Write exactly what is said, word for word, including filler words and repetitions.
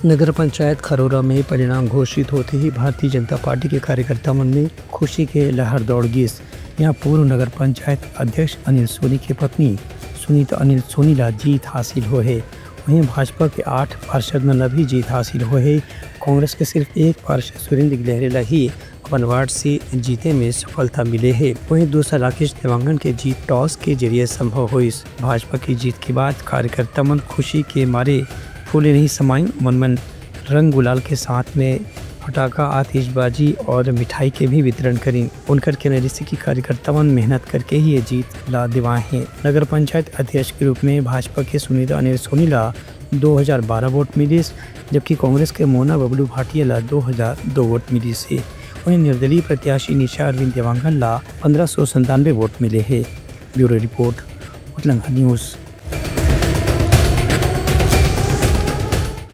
नगर पंचायत खरोरा में परिणाम घोषित होते ही भारतीय जनता पार्टी के कार्यकर्ता मन में खुशी के लहर दौड़ गिस। यहाँ पूर्व नगर पंचायत अध्यक्ष अनिल सोनी के पत्नी सुनीता अनिल सोनी ला जीत हासिल होए हे। वहीं भाजपा के आठ पार्षद मन ला भी जीत हासिल होए हे। कांग्रेस के सिर्फ एक पार्षद सुरेंद्र गिलहरे ला ही अपन वार्ड से जीते में सफलता मिले हे। वहीं दूसरा राकेश देवांगन के जीत टॉस के जरिए संभव होइस। भाजपा की जीत के बाद कार्यकर्ता मन खुशी के मारे फूले नहीं समाइन। मन मन रंग गुलाल के साथ में फटाका, आतिशबाजी और मिठाई के भी वितरण करिन। उनकर कहना रिहिस कि कार्यकर्ता मन मेहनत करके ही ये जीत ला दिवाए हैं। नगर पंचायत अध्यक्ष के रूप में भाजपा के सुनीता अनिल सोनी ला दो हज़ार बारह वोट मिलिस, जबकि कांग्रेस के मोना बबलू भाटिया ला दो हज़ार दो वोट मिलिस हे। वहीं निर्दलीय प्रत्याशी निशा अरविंद देवांगन ला पंद्रह सौ संतानवे वोट मिले हे। Bureau report, Utlanga news.